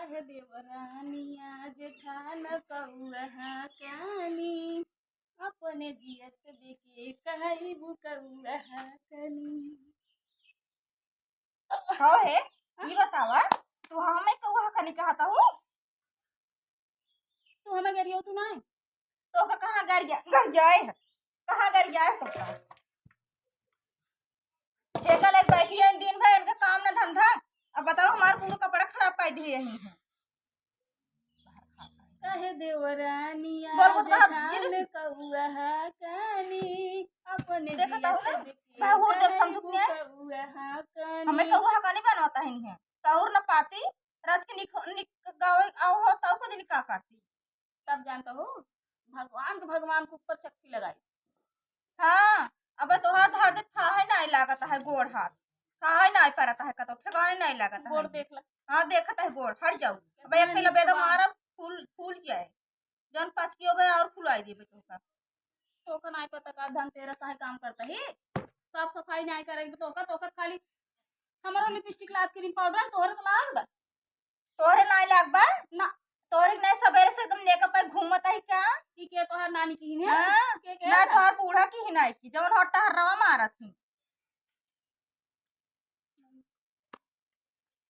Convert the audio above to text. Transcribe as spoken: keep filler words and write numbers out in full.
कह देवरानिया जेठान कौआ कानी, अपने जियत देखे कहई बुकौआ कानी। हो हे, ई बतावा, तू हमें कौआ कानी कहता हूँ? तू हमें गरियो तू नहीं। तो का कहाँ गरिया, गरिया है? कहाँ गरिया है तो का? ठेका लेके बैठी है दिन भर, इनका काम ना धंधा। अब बताओ, हमार पूरा कपड़ा खराब कर दिए यहीं है। कहे देवरानिया बोल, बोल, कहा, जेठान जिनिस। कौआ कानी, अपने देखा जिया था ना? से देखे बाहुर जब कानी समझ में आए। कौआ कानी। हमें कौआ कानी बनवाता है इन्हें। सहूर न पाती, राज के निक-, निक-, गावे, आओ हो, तब को दिन का करती। तब जानता हो, भगवान के भगवान के ऊपर चक्की लगाई। हाँ, अब तोहार धर दे, थाहे नाई लागत है गोड़ हाथ, थाहे नाई परत है, कतो ठिकाने नाई लागत है। गोड़ देख ला। हाँ, देखत है गोड़, हट जाऊ। अब एक किलो बेदम मारब, फूल, फूल जाए, जौन पाँच किलो बे और फुलाई देबे तोहका। तोहका नाई पता का धनतेरस आहे काम करता ही, साफ सफाई नाई करेगी तोहका, तोहका खाली हमारा लिपस्टिक लाग, क्रीम पाउडर तोहरे तो लाग बा। तोहरे नाई लाग बा? ना। तोहरे नाई सबेरे से एकदम मेकअप पे घूमत आई का? ई के तोहार नानी की है? हाँ, के, के ना है? तोहार बूढ़ा की ही नाई की, जवन हट्टा हर्रावा मारत ही।